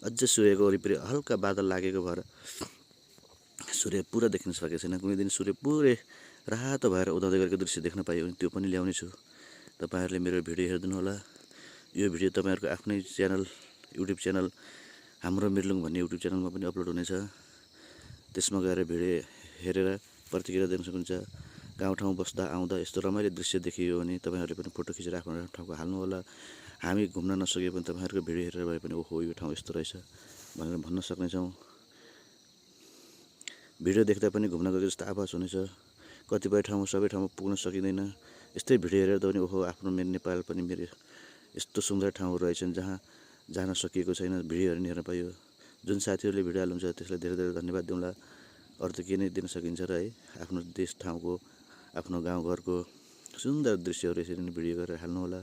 अझै सूर्यको वरिपरि हल्का बादल लागेको भएर सूर्य पुरा देखिन सकेको छैन। कुनै दिन सूर्य पुरै रातो भएर उदाउँदै गरेको दृश्य देख्न पाइयो भने त्यो पनि ल्याउने छु। तपाईँहरूले मेरो भिडियो हेरिदिनु होला। यो भिडियो तपाईँहरूको आफ्नै च्यानल, युट्युब च्यानल हाम्रो मिर्लुङ भन्ने युट्युब च्यानलमा पनि अपलोड हुनेछ। त्यसमा गएर भिडियो हेरेर प्रतिक्रिया दिन सक्नुहुन्छ। गाउँठाउँ बस्दा आउँदा यस्तो रमाइलो दृश्य देखियो भने तपाईँहरूले पनि फोटो खिचेर आफ्नो ठाउँको हाल्नु होला। हामी घुम्न नसके पनि तपाईँहरूको भिडियो हेरेर भए पनि ओहो यो ठाउँ यस्तो रहेछ भनेर भन्न सक्नेछौँ। भिडियो देख्दा पनि घुम्न गएको जस्तो आभास हुनेछ। कतिपय ठाउँमा सबै ठाउँमा पुग्न सकिँदैन। यस्तै भिडियो हेरेर पनि ओहो आफ्नो मेरो नेपाल पनि मेरो यस्तो सुन्दर ठाउँहरू रहेछन् जहाँ जान सकिएको छैन, भिडियोहरू नि हेर्न पाइयो। जुन साथीहरूले भिडियो हाल्नुहुन्छ त्यसलाई धेरै धेरै धन्यवाद दिउँला। अरू त के नै दिन सकिन्छ र है। आफ्नो देश ठाउँको, आफ्नो गाउँघरको सुन्दर दृश्यहरू यसरी नै भिडियो गरेर हाल्नु होला।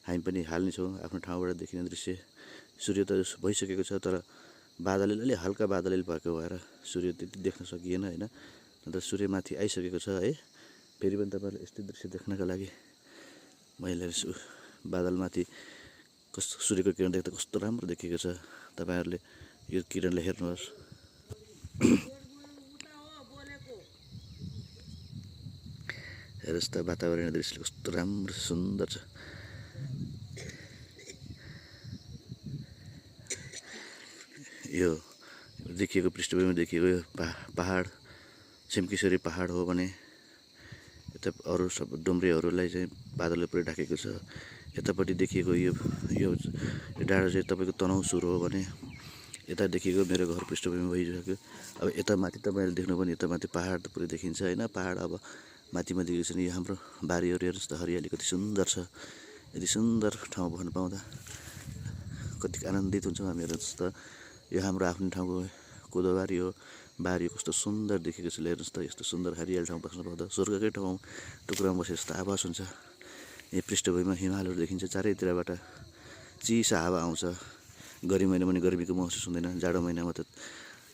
हामी पनि हाल्नेछौँ आफ्नो ठाउँबाट देखिने दृश्य। सूर्य त भइसकेको छ तर बादलले अलि हल्का बादलले भएको भएर सूर्य त्यति देख्न सकिएन होइन। अन्त सूर्य माथि आइसकेको छ है। फेरि पनि तपाईँहरूले यस्तै दृश्य देख्नका लागि मैले बादलमाथि कस्तो सूर्यको किरण देख्दा कस्तो राम्रो देखिएको छ। तपाईँहरूले यो किरणलाई हेर्नुहोस्। हेर्नुहोस् त वातावरणीय दृश्य कस्तो राम्रो सुन्दर छ। यो देखिएको पृष्ठभूमिमा देखिएको यो पहाड छिम्केश्वरी पहाड हो भने यता अरू सब डुम्रेहरूलाई चाहिँ बादलले पुरै ढाकेको छ। यतापट्टि देखिएको यो डाँडो चाहिँ तपाईँको तनहुँसुर हो भने यता देखिएको मेरो घर पृष्ठभूमि भइसक्यो। अब यता माथि तपाईँहरूले देख्नु पनि यता माथि पहाड त पुरै देखिन्छ होइन। पहाड अब माथिमा देखिएको छ नि। यो हाम्रो बारीहरू हेर्नुहोस् त हरियाली कति सुन्दर छ। यति सुन्दर ठाउँ भन्न पाउँदा कति आनन्दित हुन्छौँ हामी। हेर्नुहोस् त यो हाम्रो आफ्नो ठाउँको कोदोबारी हो। बारी कस्तो सुन्दर देखेको छ। हेर्नुहोस् त यस्तो सुन्दर हरियाली ठाउँ बस्न पाउँदा स्वर्गकै ठाउँ टुक्रामा बसे जस्तो आभास हुन्छ। यहाँ पृष्ठभूमिमा हिमालहरू देखिन्छ चारैतिरबाट। चिसो हावा आउँछ। गर्मी महिनामा पनि गर्मीको महसुस हुँदैन। जाडो महिनामा त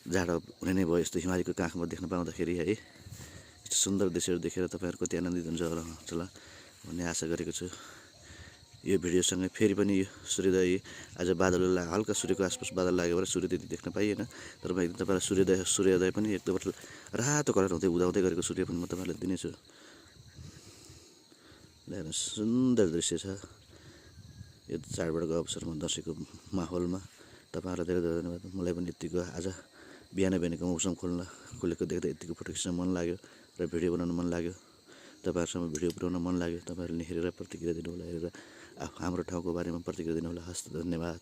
जाडो हुने नै भयो यस्तो हिमालीको काखमा देख्न पाउँदाखेरि है। यस्तो सुन्दर दृश्यहरू देखेर तपाईँहरू कति आनन्दित हुन्छ होला भन्ने आशा गरेको छु। यो भिडियोसँगै फेरि पनि यो सूर्योदय आज बादल हल्का सूर्यको आसपास बादल लाग्यो भने सूर्य त्यति देख्न पाइएन। तर म एकदम तपाईँलाई सूर्योदय पनि एकदम रातो कलर हुँदै उदाउँदै गरेको सूर्य पनि म तपाईँलाई दिनेछु। हेर्नुहोस् सुन्दर दृश्य छ। यो चाडबाडको अवसरमा दसैँको माहौलमा तपाईँहरूलाई धेरै धेरै धन्यवाद। मलाई पनि यत्तिको आज बिहान बिहानको मौसम खुलेको देख्दा यत्तिको फोटो खिच्न मन लाग्यो र भिडियो बनाउन मन लाग्यो। तपाईँहरूसँग भिडियो बनाउन मन लाग्यो। तपाईँहरूले हेरेर प्रतिक्रिया दिनु होला। हेरेर हाम्रो ठाउँको बारेमा प्रतिक्रिया दिनु होला। हस्, धन्यवाद।